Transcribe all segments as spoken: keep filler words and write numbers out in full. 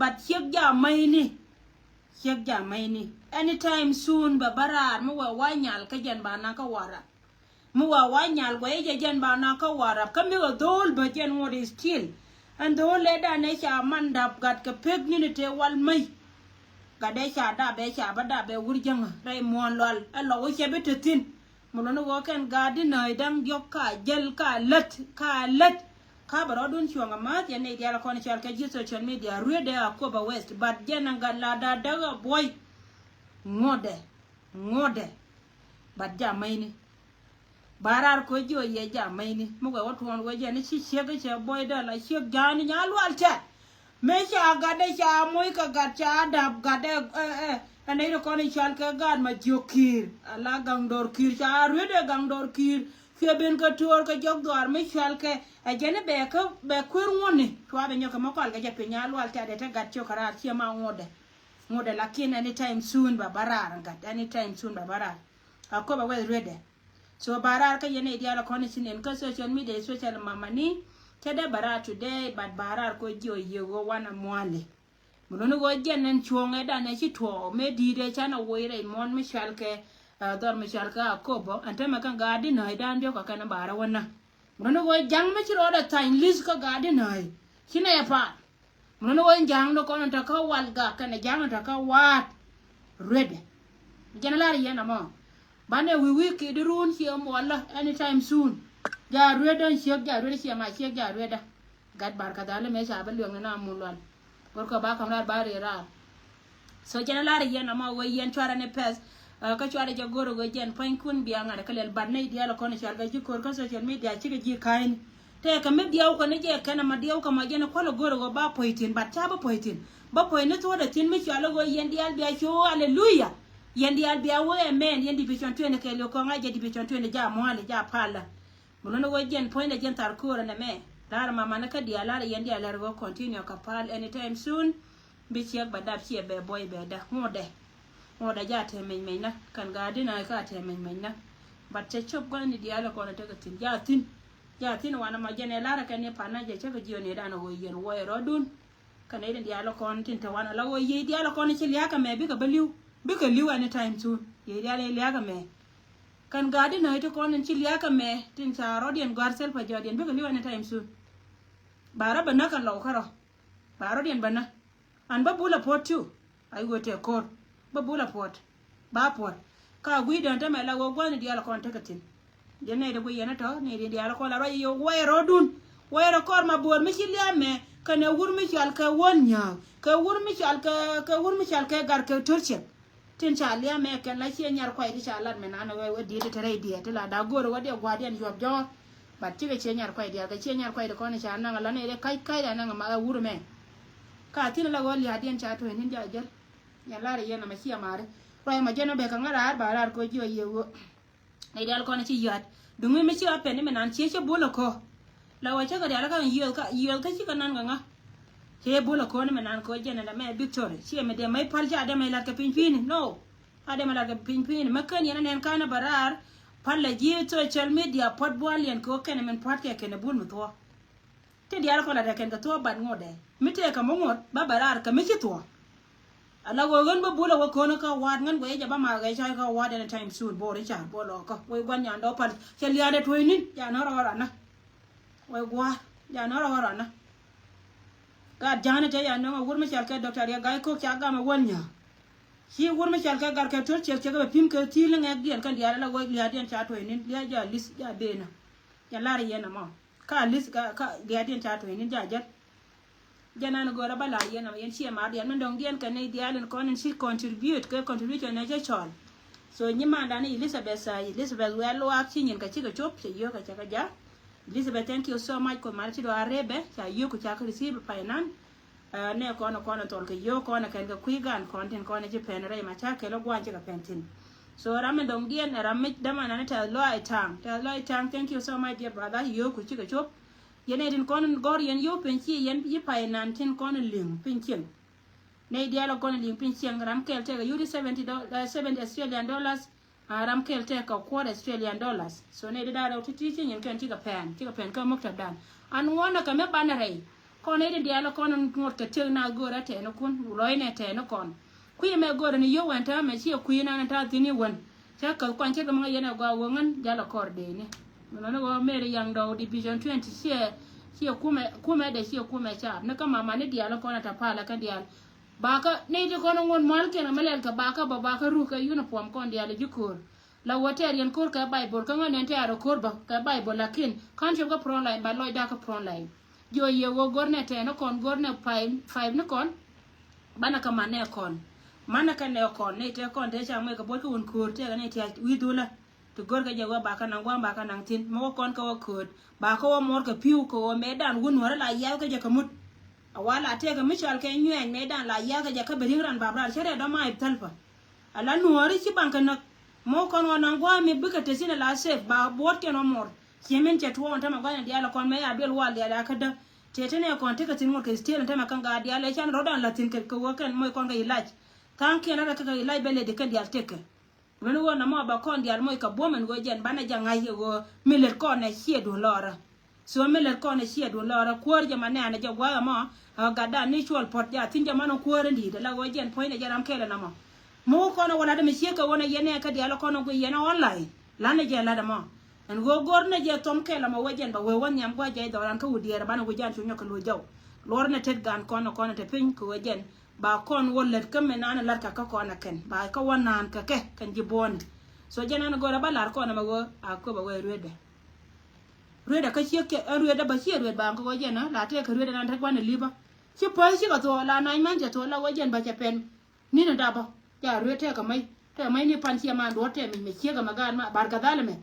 But ciek ja mäyni. Ciek ja mäyni. Anytime soon bɛ bä raar mi wɛ wa nyal kä jɛn ba na kä Warap. Mi wa wa nyal guɛy jɛ jɛn ba na kä Warap kä mi wä dho̱o̱l bä jɛn ŋot is still. Ɛn dho̱o̱l lɛ danɛ ca man dap gat kɛ pek nyini te wal mäy. Gat dɛ ca dap bɛ ca bä dap bɛ wur jäŋä rɛy muɔ̱ɔ̱n lual ɛ lɔ wä cɛ bi te thi̱n. Mi luni ɣöö kɛn gaat di nääc da̱ŋ diɔ̱k ka jäl ka lät ka lät. Ka bɛ rɔɔdun cuɔ̱ŋ amäth yɛn nɛy diaal kɔn cɔal kɛ ji̱ social media ruetdɛ a Akobo West, but jɛn ɛn gat la da̱a̱ däk a buɔy. Ŋuɔ̱tdɛ ŋuɔ̱tdɛ. But ja mäyni. Ba raar kɔ jiɔ yɛ ja mäyni mi wɛ wä tuɔɔn wä jɛn i̱ ci ciek i̱ cɛ buɔy däl a ciek ja̱a̱ni Nyalual tɛt. Mëë ca gatdɛ ca moc kɛ gat ca dap gatdɛ. Ɛ nɛy ti kɔn i̱ cɔal kɛ gaat ma jiök ki̱i̱r a la gaŋ dɔr ki̱i̱r ca ruetdɛ gaŋ dɔr ki̱i̱r. Cuɛ ben kɛ to̱o̱r kɛ jɔk dhuaar mi cɔal kɛ ɛ jɛn i̱ bɛ kä bɛ kueer ŋuɔ̱tni cua bɛ nyɔk kɛ mi kɔal kɛ jɛ piny Nyalual tɛt ɛ te gat ciök kɛ raar ciɛ ma ŋuɔ̱tdɛ. Ŋuɔ̱tdɛ lakin anytime soon ba bä raar gat anytime soon ba bä raar. Akobo West ruetdɛ. So ba raar kä yɛn nɛy diaal kɔn i̱ ci nɛn kä social media especially mamani. Cɛ dee ba raar today but ba raar kɔ jiɔ yiëë ɣöö wanɛ muali. Mi luni ɣöö jɛn ɛn cuɔ̱ŋɛ danɛ ci tuɔɔk mëë di̱i̱t ɛ canɛ woc rɛy muɔ̱n mi cɔal kɛ dhɔr mi cɔal kɛ Akobo ɛn tämɛ kɛn gaat di nääc dan diɔ̱k kɛ kɛn ba rɛ wä na. Mi luni ɣöö ja̱ŋ mi ci rɔɔdɛ thany li̱th kä gaat di nääc ci nɛy ɛ paal. Mi luni ɣöö ja̱a̱ŋ ni kɔn in te kä wal gak kɛnɛ ja̱a̱ŋ in te kä wa̱a̱t. Ruetdɛ. Jɛn lar yɛn amɔ. Banɛ wi̱i̱ wi̱i̱ kiɛ di ruun ciɛ muɔlä anytime soon. Ja ruetdä in ciek ja ruetdä ciɛ ma ciek ja ruetdä. Gat bar ka dhali mëë ca bi luɛŋni na mun lual. Gor kɔ ba ka̱m raar ba rëë raar. So jɛn lar yɛn amɔ ɣöö yɛn cuarɛ ni pɛth. Kä cuarɛ jɛ go̱r ɣöö jɛn pua̱nykun bia ŋa̱t kä lɛl bat nɛy diaal kɔn i̱ cual kɛ ji̱ ko̱r kä social media cikɛ ji̱ ka̱a̱cni. Tëëkɛ mi diɛw kɛ ni jɛ kɛn ɛmɔ diɛw kɛ mɔ jɛn kualɛ go̱r ɛ ɣöö ba puɔ̱c thi̱n but ca bi puɔ̱c thi̱n. Ba puɔ̱c ni thuɔ̱ɔ̱dɛ thi̱n mi cualɛ ɣöö yɛn diaal bia cu aleluya. Yɛn diaal bia wee amen yɛn division twenty kɛɛliw kɔŋ a jɛ division twenty ja mua̱a̱li ja palä. Mi luni ɣöö jɛn puɔ̱nydɛ jɛn thar köörä nɛmɛ. La̱rä mamani kä diaal la̱rä yɛn diaal lɛr ɣöö continue kɛ pal anytime soon. Bi ciɛk bɛ dap ciɛ bɛ buɔy bɛ da ŋuɔ̱tdɛ. Ŋuɔ̱tdɛ ja tɛmɛc mɛcnä kɛn gaat di nääc ka tɛmɛc mɛcnä. But cɛ cop gua̱thni diaal kɔn tekɛ thi̱n ja thi̱n. Ja thi̱n wanɛ ma jɛn ɛ la̱rä kɛn ni pa̱n na jɛ cä kɛ jiɔni dan ɣöö yɛn wuɔy rɔ̱dun. Kɛn nɛy tin diaal kɔn tin te wanɛ la ɣöö yiëë diaal kɔn ci lia̱a̱ kɛ mɛ bikɛ bä li̱w. Bikɛ li̱w anytime soon yiëë diaal i̱ lia̱a̱ kɛ mɛ. Kɛn gaat di nääc ti kɔn in ci lia̱a̱ kɛ mɛ tin ca rɔ̱diɛn gɔ̱a̱r thil pa jɔ̱ɔ̱diɛn bikɛ li̱w anytime soon. Ba rɔ bɛ näk kɛn lɔw kärɔ. Ba rɔ̱diɛn bɛ näk. An bä bul a puɔt too. Ay ɣöö tëë ko̱r bä bul a puɔt. Ba puɔt ka gui̱dɛn tämɛ la ɣöö gua̱thni diaal kɔn tekɛ thi̱n. Diɛ nɛy ti guiy yɛn a tɔ̱ nɛy ti diaal kɔn la ruac i̱ yɛ wɛy rɔ̱dun. Wɛy rɔ kɔr ma bo̱o̱r mi ci lia̱a̱ mɛ kɛnɛ wur mi cɔal kɛ wäl nyääk kɛ wur mi cɔal kɛ kɛ wur mi cɔal kɛ gar kɛ to̱r ciɛk. Tin ca lia̱a̱ mɛ kɛn la ciɛ nyar kuay ti ca lat mɛ nan wɛ wä diet ti te rɛy diet ti la da go̱o̱r wä diɛ gua̱diɛn yuɔp jɔɔr. But cikɛ ciɛ nyar kuay diaal kɛ ciɛ nyar kuay ti kɔn ca naŋ la nɛy ti kac kac la naŋ ma wur mɛ. Ka thi̱n la ɣöö lia̱a̱diɛn ca tuɔ̱c ni̱n ja jäl. Yɛn lar yɛn amɛ ciɛ mari ruac ma jɛn bɛ kɛ ŋä raar ba raar kɛ jiɔ yiëë ɣöö. Nɛy diaal kɔn ci yɔ̱a̱t duŋ mi ci a pɛn ni mi nan ciɛ cä bol a kɔ. La wä cä kɛ diaal kä yiëël kä yiëël kä ci kɛ nan kɛ ŋä. Cɛ bol a kɔ ni mi nan kɔ jɛn ɛn dɛ mɛ victory ciɛ mi dɛ mɛ pal ca dɛ mɛ lat kɛ piny pi̱i̱ni no. A dɛ mɛ lat kɛ piny pi̱i̱ni mɛ kän yɛn a nɛn kan a bɛ raar. Pal la ji̱ social media puɔt bual yɛn kɛ wä kɛn min puɔt kɛ kɛn bul mi thuɔ. Ti diaal kɔ la dɛ kɛn kɛ thuɔ̱k bat ŋuɔ̱t dɛ mi tëë kɛ mi ŋuɔ̱t ba bɛ raar kɛ mi ci thuɔ̱k. Ala ɣöö ɣän bä bul a wä ko̱n kä wa̱a̱t ŋän guɛy jɛ ba math ɣɛy cɔy kä wa̱a̱t anytime soon bo̱o̱r i̱ ca̱r bo̱o̱r lɔɔkä wëy gua̱n nyan dɔɔk pal cɛ lia̱a̱dɛ tuɔ̱cni. Ca nɔ̱r ɣɔr anä wëy gua̱a̱r ca nɔ̱r ɣɔr anä. Gat ja̱a̱ni te ya nöŋ a wur mi cɔal kɛ doctor Riek Gai Kok ca gam a wäl nyääk. Ci wur mi cɔal kɛ gat kɛ to̱r ciɛk ciɛk bɛ pi̱m kɛ thi̱i̱l ni ŋɛk diɛn kɛn diaal ala ɣöö lia̱a̱diɛn ca tuɔ̱cni lia̱a̱ jɛ li̱th jɛ benä. Jɛ lar yɛn ɛmɔ. Ka li̱th ka ka diaal diɛn ca tuɔ̱cni ja jäl. Jɛ nan go̱o̱rä ba la yɛn ɛmɔ yɛn ciɛ mar diaal min dɔ̱ŋ diɛn kɛ nɛy diaal in kɔn in ci contribute kɛ contribution nɛ cɛ cɔl. So nyi mandan ni Elizabeth, uh, Elizabeth wɛl luaak ci nyin kɛ cikɛ cop cɛ yio̱o̱k kɛ cɛ kɛ ja. Elizabeth, thank you so much kɔ mar ci dɔ̱ a rep bɛ ca yio̱o̱k kɛ ca kɛ receive finance. Nɛ kɔn kɔn thɔl kɛ yio̱o̱k kɔn kɛn kɛ kui̱ gan kɔn tin kɔn ci pɛn rɛy ma ca kɛl gua̱n ci kɛ pɛn tin. So ram mi dɔŋ diɛn ram mi däman ani tɛth lɔaac ta̱a̱ŋ tɛth lɔaac ta̱a̱ŋ. Thank you so much dear brother. Yio̱o̱k ku cikɛ cop. Yɛn ɛ tin kɔn gɔ̱r yɛn yio̱o̱k piny ci yɛn yi pay nan tin kɔn liŋ piny cieŋ. Nɛy diaal kɔn liŋ piny cieŋ ram kɛl tɛkɛ yio̱o̱k ti seventy do- seventy Australian dollars. A ram kɛl tɛkɛ kuɔt Australian dollars. So nɛy di da̱a̱ rɛw ti̱ti̱ ci nyin kɛn cikɛ pɛn cikɛ pɛn kä muktab dan. An ŋuɔ̱nä kɛ mi banɛ rɛy. Kɔn i̱ di diaal kɔn in ŋuɔ̱t kɛ tiek na go̱o̱rɛ tɛɛni kun lɔcnɛ tɛɛni kɔn. Kui̱ mɛ go̱o̱rɛ ni yio̱w ɛn täämɛ ciɛ kui̱ nan in ta̱a̱ thi̱n i̱ wän. Cä käth kuany ce̱tkɛ mi ŋäc yɛn ɛ gɔaa wä ŋän jal ɛ kɔr dee ni. Mi nɔni ɣöö Mary Young Dɔw Division twenty ciɛ ciɛ kumɛ kumɛ dee ciɛ kumɛ caap ni kä mama ni diaal kɔn ɛ tɛ palä kɛn diaal. Bakä ni ti kɔn ŋuɔ̱t mualkiɛn ɛ mi lɛl kɛ bakä bä bakä ruk kɛ uniform kɔn diaal ɛ ji̱ köör. La wä tɛɛr yɛn ko̱r kɛ Baibol kä ŋäc nɛn tɛɛr ɛ ko̱r bä kɛ Baibol lakin ka̱n cop kä front line ba lɔcda kä front line. Jiɔ yɛ wä go̱r nɛ tɛɛr ni kɔn go̱r nɛ five five ni kɔn. Banɛ kä man nɛ kɔn manɛ kä nɛ kɔn nɛ tɛɛr kɔn tɛɛr ca ŋuɛ kɛ buɔt kä wun ko̱r tɛɛr kɛ nɛ tɛɛr wi̱i̱ dhulä. Ti go̱r kɛ jɛ wä ba kä naŋ gua̱a̱m ba kä naŋ thi̱n mɛ wä kɔn kä wä kööt ba kä wä muɔr kɛ pi̱w kɛ wä mɛ dan wun wärä la yiath kä jɛ kɛ mut. A wa la tɛɛk kɛ mi cɔal kɛ nyuɛɛny mɛ dan la yiath kɛ jɛ kä bɛ ri̱ŋ ran bap rar cä rɛɛ dɔ̱ ma̱a̱ ip thäl pä. Ala nuɔɔri ci baŋ kɛ näk. Mɔ kɔn ɣɔn naŋ gua̱a̱ mi bikɛ te thi̱n ala sef ba buɔ̱ɔ̱t kɛn ɣɔmɔr. Ciɛ min cɛ tuɔɔk ɛn tämɛ gua̱a̱n diaal kɔn mɛ ya duel wal diaal ya kädä. Tëë te nɛ kɔn tekɛ thi̱n ŋot kɛ still ɛn tämɛ käŋ gaat diaal ɛ can rɔ̱dan la thi̱n kɛ kɛ wä kɛn mɔc kɔn kɛ ilac. Tha̱a̱ŋ kiɛn rɔ̱dan kɛ kɛ ilac bɛ lɛ di kɛn diaal tekɛ. Wen ɣöö nɔmɔ ba kɔn diaal mɔc kɛ buɔ̱m ɛn ɣöö jɛn banɛ jɛ ŋa̱c kɛ ɣöö mi lät kɔn ɛ ciɛ duun lɔɔrä. So mi lät kɔn ɛ ciɛ duun lɔɔrä kuäär jɛ ma nɛ̈ɛ̈n ɛ jɛ gua̱a̱th ɛmɔ. Ɛ gatdan ni cuɔl puɔ̱t jɛ a thi̱n jɛ man ɛ kuäär in di̱i̱t ɛ la ɣöö jɛn puɔ̱nynɛ jɛ ram kɛl ɛnɔmɔ. Mi wä kɔn ɛ wä lat ɛmɛ ciek kɛ ɣöö nɛ yɛn ɛ kä diaal ɛ kɔn ɛ guic yɛn ɛ online. La̱t nɛ jɛ lat ɛmɔ. Ɛn ɣöö go̱r nɛ jɛ thɔm kɛl ɛmɔ wee jɛn bɛ wee wä nhiam gua̱a̱c jɛ dhɔran kä wut diɛɛr ɛ banɛ wä jɛn cu nyɔk kɛ lo̱c jɔw. Luɔr nɛ tet gan kɔn ɛ kɔn ɛ te piny kɛ ɣöö jɛn ba kɔn wä lät kä mɛ naan ɛ lat kɛ kä kɔn ɛ kɛn ba kä wä naan kɛ kɛ kɛn ji̱ buɔ̱ɔ̱ni. So jɛn an ɛ gɔr ɛ ba lar kɔn ɛmɛ ɣöö a köp ɛ wee ruetdɛ. Ruetdɛ kä ciek kɛ ɛ ruetdɛ bä ciɛ ruet ba ŋkä wä jɛn ɛ la tëëk kɛ ruetdɛ nan te gua̱n ɛ li̱pä. Ci päth cikɛ thuɔɔk la nac man cɛ thuɔɔk la wä jɛn bä cɛ pɛn. Ni̱n ɛ dapä ca ruet tëëk kɛ mäc tëëk mäc ni pan ciɛ man duɔ̱ɔ̱r tëëk mic mɛ ciek ɛmɛ gaat ma bar kɛ dhal ɛmɛ.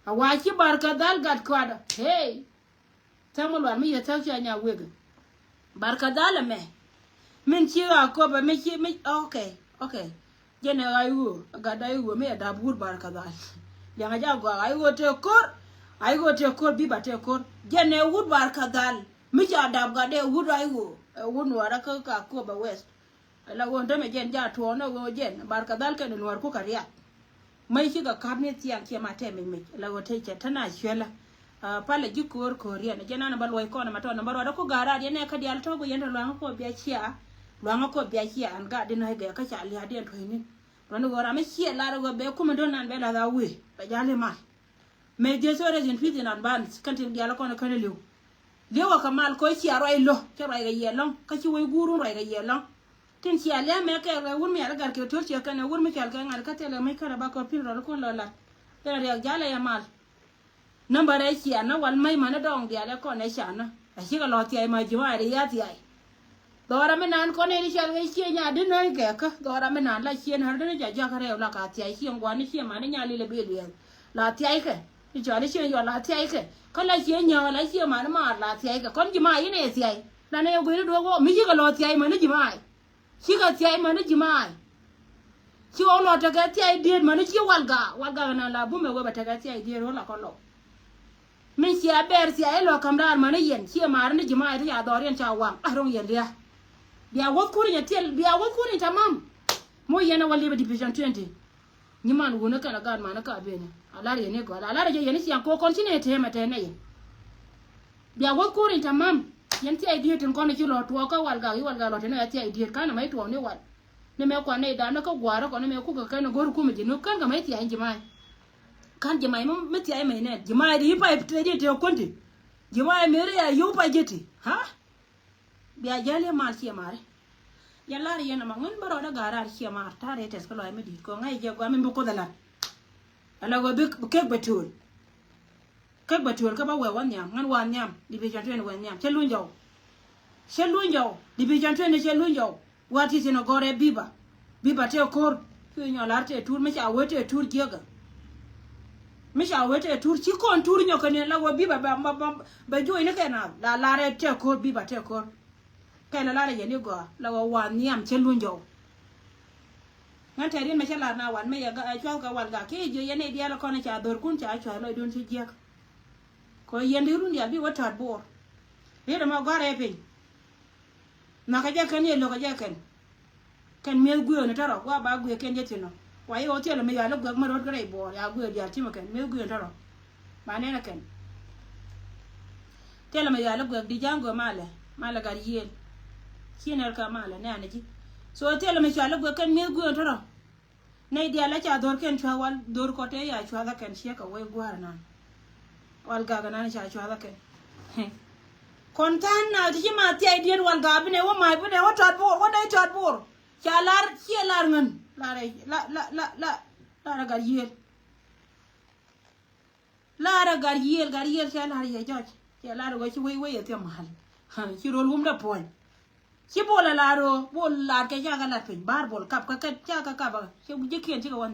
A wa ci bar kɛ dhal gat kua̱dä hey. Thäk mi lual mi yɛ thäk cia nya wegɛ. Bar kɛ dhal ɛmɛ. Min ci ɣaa köpɛ mi ci mi okay okay. Jɛn ɛ ɣaa iwuɔ gat da iwuɔ mi ɛ dap wut bar kɛ dhal. Liɛŋɛ ja gɔaa ɣaa iwuɔ tëë ko̱r. Ɣaa iwuɔ tëë ko̱r biba tëë ko̱r jɛn ɛ wut bar kɛ dhal. Mi ca dap gat dee wut ɣaa iwuɔ ɛ wut nuɔɔrä kä ka köpɛ west. Ala ɣöö dämɛ jɛn ja tuɔɔk ni ɣöö jɛn bar kɛ dhal kɛn nuɔɔr ku kɛ riak. Mäc cikɛ ka̱p ni thiaŋ ciɛ ma tɛm mic mic ala ɣöö te cɛ te na cuɛlä. Palɛ ji̱ köör köör yɛn jɛn an ba luɔc kɔn ma tɔn ba ruɔdä ku ga̱a̱r raat yɛn ɛ kä diaal tɔ̱ ku yɛn te luaŋä kɔ bia cia. Luaŋä kɔ bia cia an gaat di nɔ̱c gɛ kä ca lia̱a̱ diɛn tuɔ̱cni. Ruɔni ɣöö ram mi ciɛ lar ɣöö bɛ kumɛ do̱n an bɛ lath a wee bɛ jal i̱ mal. May the Lord rest in peace in advance kɛn tin diaal kɔn kɛn liw. Liw a kɛ mal kɔ cia ruac lo̱ cɛ ruac kɛ yɛ lɔ̱ŋ kä ci wec guur wun ruac kɛ yɛ lɔ̱ŋ. Tin cia lia̱a̱ mɛ kɛ rɛ wun mi yal gar kɛ to̱r ciɛ kɛn wun mi cal kɛ ŋa̱t kä thilɛ mi kärɛ ba kɔ pin rɔl kun lɔ lat. Yɛn a riɛk jalɛ yɛ mal. Nambärɛ cianä wal mäc mani dɔɔŋ diaal ɛ kɔn ɛ canä. A cikɛ lɔ thiac ma ji̱ ma ri ya thiac. Dhɔra mi naan kɔn in ical kɛ cie nya di nööny kɛ kä dhɔra mi naan la cie nään di ni ca jak rɛw la ka thiac cie ŋuan ni cie man ni nya lilɛ bi liɛth la thiac kɛ. Ni cɔal ni cie yɔl la thiac kɛ kä la cie nyääk la cie man ni maar la thiac kɛ kɔn ji̱ ma in ɛ thiac. La ni ɛ guini duɔk wä mi cikɛ lɔ thiac män ni ji̱ ma. Cikɛ thiac män ni ji̱ ma. Ci ɣɔw lɔ tekɛ thiac diet män ni ci walga walga kɛ naan la bumɛ wee bɛ tekɛ thiac diet ɣöö la kɔn lɔ. Min cia bɛɛr thiac ilɔ käm raar mäni yɛn ciɛ maari ni ji̱ ma̱a̱c ti ca dhɔr yɛn ca waŋ a ro̱ŋ yɛn lia̱a̱. Bia wäth kun i̱ nyɛ tiɛl bia wäth kun i̱ tamam. Moc yɛn a wä liep a division twenty. Nyi man wuni kɛn a gaat man a ka beni a lar yɛn i̱ gɔaa a lar a jɛ yɛn i̱ ciaŋ ko̱o̱k kɔn ci nɛ tëëm a tɛn nɛ yɛn. Bia wäth kun i̱ tamam. Yɛn thiac diet tin kɔn i̱ ci lɔ tuɔɔk kä wal gak i̱ wal gak lɔ tɛn a thiac diet ka̱n a mac tuɔɔk ni wal. Ni mɛ kuan nɛy dan ni kä gua̱a̱r kɔn ni mɛ kukɛ kɛn go̱r kumɛ ji̱ ni kän kɛ mɛ thia̱a̱ny ji̱ ma̱a̱c. Ka̱n ji̱ ma̱a̱c mi thia̱a̱ny mɛ nɛn ji̱ ma̱a̱c di i̱ pay tëë ji̱ tëë kuändi. Ji̱ ma̱a̱c mëë ri a yio̱w pay ji̱ ti ha. Bia jäl yɛ mal ciɛ ma̱a̱ri. Yɛ lar yɛn ɛmɔ ŋän bä rɔɔdä ga̱a̱r raar ciɛ ma̱a̱r ta̱a̱ rɛy tɛth kä lɔaac mi di̱i̱t kɛ ŋa̱c jɛ gua̱a̱ mi bi kuoth ɛ lat. Ala ɣöö bi kek bɛ tööl. Kä bä tuɔl kä bä wee wä nhiam ŋän wa nhiam division twenty wee nhiam cɛ luny jɔw. Cɛ luny jɔw division twenty cɛ luny jɔw. Wa ti thin a gɔrɛ biba. Biba tɛ ko̱r. Ki nyɔ lar tɛ tur mi ca wee tɛ tur jiäkä. Mi ca wee tɛ tur ci kɔn tur nyɔ kɛ ni la wee biba bɛ bɛ bɛ juɔy ni kɛ na la larɛ tɛ ko̱r biba tɛ ko̱r. Kɛl a lar a yɛn i̱ gɔaa la ɣɔw wa nhiam cä luny jɔw. Ŋän tɛ̈riɛn mɛ cä lar na wan mɛ yɛ cua̱th kɛ wal gak kiɛ jiö yɛn i̱ diaal kɔn ca dhorkun ca cua̱th lɔcdun ci jiäk. Kɛ yɛn di run diaal bi wä ta̱a̱t buɔɔr. Riet ɛmɔ gɔ̱a̱r ɛ piny. Nhɔakä jɛ kɛn yɛ lo̱kä jɛ kɛn. Kɛn mi̱eth guiööni tɔ̱rɔ gua ba guiö kɛn jɛ thi̱n ɔ. Wa i̱ ɣɔw thilɛ mi yɔal i̱ guɛk mi ro̱t kä rɛy buɔɔr ya guiö diaal ti̱mɛ kɛn mi̱eth guiööni tɔ̱rɔ. Ba nɛn ɛ kɛn. Thilɛ mi yɔal i̱ guɛk di ja̱a̱ŋ guiö malɛ. Malɛ gat yiëël. Ci nɛr kɛ malɛ nɛ̈ɛ̈n ji̱. So thilɛ mi cɔal i̱ guɛ kɛn mi̱eth gui̱n tɔ̱tɔ̱. Nɛy diaal a ca dho̱rkɛn cua̱th wal dho̱r kɔt tëë ya cua̱th a kɛn ciek kɛ wec gua̱a̱r nan. Wal gak nan ca cua̱th a kɛn. Kɔn tha̱a̱n na ti ci ma thiay diet wal gak bi nɛ wä mac bi nɛ wä tɔt bo̱o̱r wä nɛy tɔt bo̱o̱r. Ca lar ciɛ lar ŋän. Lar ɛ la la la la lar ɛ gat yiëël. Lar ɛ gat yiëël gat yiëël cɛ lar yɛ jɔc. Cɛ lar ɛ wä ci wec wec ɛ thiam mal. Ci rol wum dɛ puɔ̱ny. Ci bol a lar ɛ bol lar kɛ ca kɛ lat piny bar bol kap kɛ kɛn ca kɛ kap ɛ ci ji̱kiɛn cikɛ wä